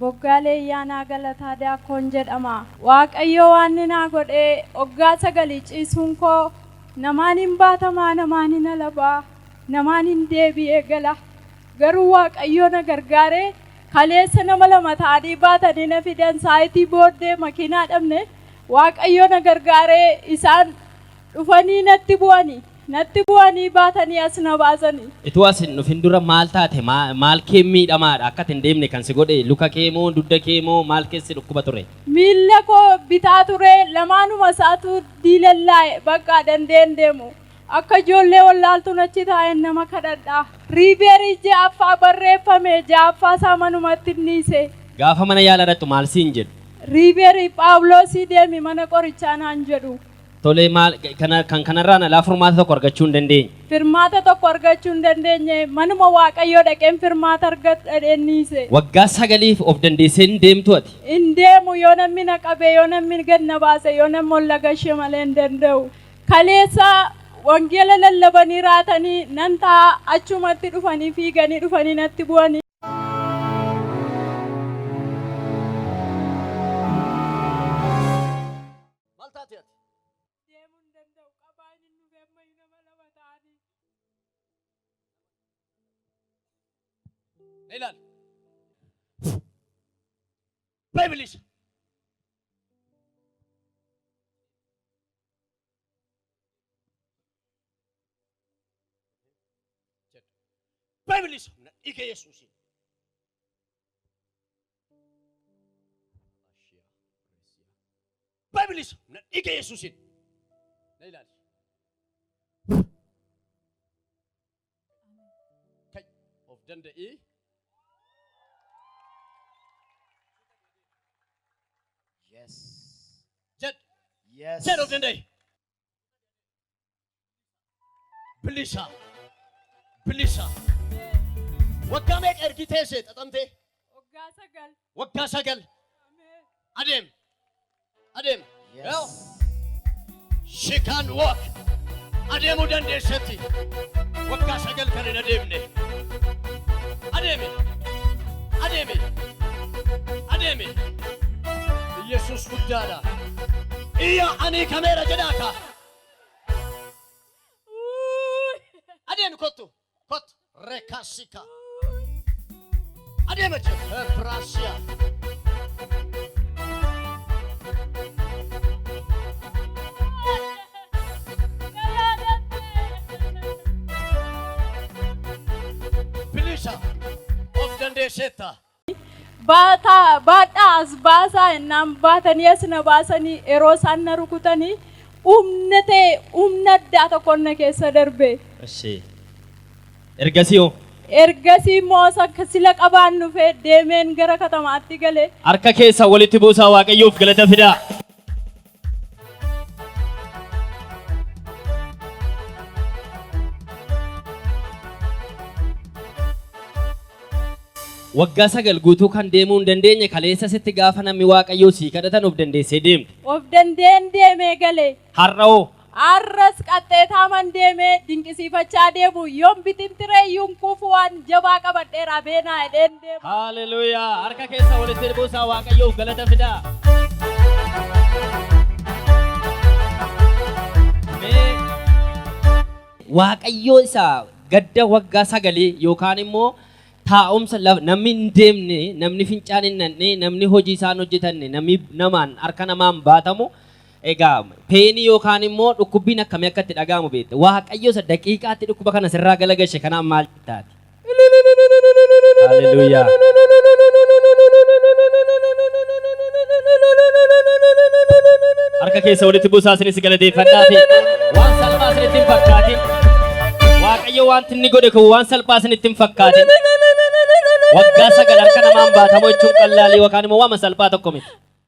Boggaalee Ayyaanaa Galataa Daakkoon jedhama. Waaqayyo waan inni naa godhe waggaa sagalii ciisuun koo namaan hin baatamaa, namaan hin alabaa, namaan hin deebi'ee gala. Garuu Waaqayyo na gargaaree kaleessa nama lama ta'anii baatanii na fidan saayitii booddee makiinaa dhabne Waaqayyo na gargaaree isaan dhufanii natti bu'anii natti bu'anii baatanii as na baasanii. Ituu as hin dhufin dura maal taate? Maal kee miidhamaadha? Akka ati hin deemne kan si godhe luka kee moo dugda kee moo maal keessi dhukkuba ture? Miilla koo bitaa ture lamaanuma isaatu diilallaa'e bakka danda'ee hin deemu. Akka ijoollee wallaaltuun achi taa'een nama kadhadha. Riiveerii ja'affaa barreeffame ja'affaa isaa manumatti hin dhiise. Gaafa mana yaalaa dhaqxu maal siin jedhu? Riiveerii Phaawuloosii deemi mana qorichaa naan jedhu. Tolee maal kana kan kanarraan alaa furmaata tokko argachuu hin dandeenye. Firmaata tokko argachuu hin dandeenye manuma Waaqayyoo dhaqeen firmaata argadha jedheen dhiise. Waggaa sagaliif of dandeessee hin deemtu ati? Hin deemu yoo namni na qabe yoo namni gad na baase yoo namni ol na gashe malee hin danda'u. Kaleessa wangeela lallabanii raatanii nan ta'a achumatti dhufanii fiiganii dhufanii natti bu'anii. Maal taate ati? Deemuu hin danda'u qabaan hin dhufe ammayyuu nama lama ta'anii. Na ilaali. Bayi bilisa. Jedhu. Bayi bilisa. Na dhiiga Yesuusiin. Bayi bilisa. Na dhiiga Yesuusiin. Na ilaali. Kai of danda'ii. Yes. Jedh. Yes. Jedh of danda'i. Bilisa. Bilisa. Waggaa meeqa ergi teessee xaxamtee? Waggaa 9. Waggaa 9. Ameen. Adeem. Adeem. Yes. She can walk. Adeemuu dandeessetti. Waggaa 9 kan hin adeemne. Adeemi. Adeemi. Adeemi. Yesuus guddaadha. Iyya ani kameera jedhaa kaa. Adeemi kottu. Kottu. Rekasika. Adeema jedhu. Hebraasiyaa. Bilisa of dandeesseetta. Baataa baadhaa as baasaa jennaan baatanii as na baasanii yeroo isaan na rukutanii humna ta'e humna addaa tokkoon na keessa darbe. Eshi. Ergasii hoo? Ergasii immoo akka sila qabaan dhufe deemeen gara katamaatti gale. Harka keessan walitti buusaa Waaqayyoof galata fidaa. Waggaa 9 guutuu kan deemuu hin dandeenye kaleessa sitti gaafa namni Waaqayyoo sii kadhatan of dandeessee deemte. Of danda'een deemee gale. Har'a hoo? Har'as qaxxeetaaman deemee dinqisiifachaa deemu yoon bitintiree iyyuu hin kufu waan jabaa qabadheera beenaa jedheen deema. Haaleluyyaa! Harka keessa walitti buusaa Waaqayyoof galata fidaa. Mee Waaqayyoo isa gadda waggaa sagalii yookaan immoo taa'umsa namni hin deemne, namni fincaan hin naqne, namni hojii isaan hojjetanne, namni namaan harka namaan baatamu egaa peenii yookaan immoo dhukkubbiin akkamii akka itti dhaga'amu beekta. Waaqayyo isa daqiiqaatti dhukkuba kana sirraa galagalche kanaan maal taate? Haleluuyaa. Harka keessa walitti buusaa isinis galateeffadhaa fi waan salphaa isinitti hin fakkaatin. Waaqayyo wanti inni godhe kun waan salphaa isinitti hin fakkaatin. Waggaa 9 harka namaan baatamu jechuun qallaalii yookaan immoo waama salphaa tokko miti.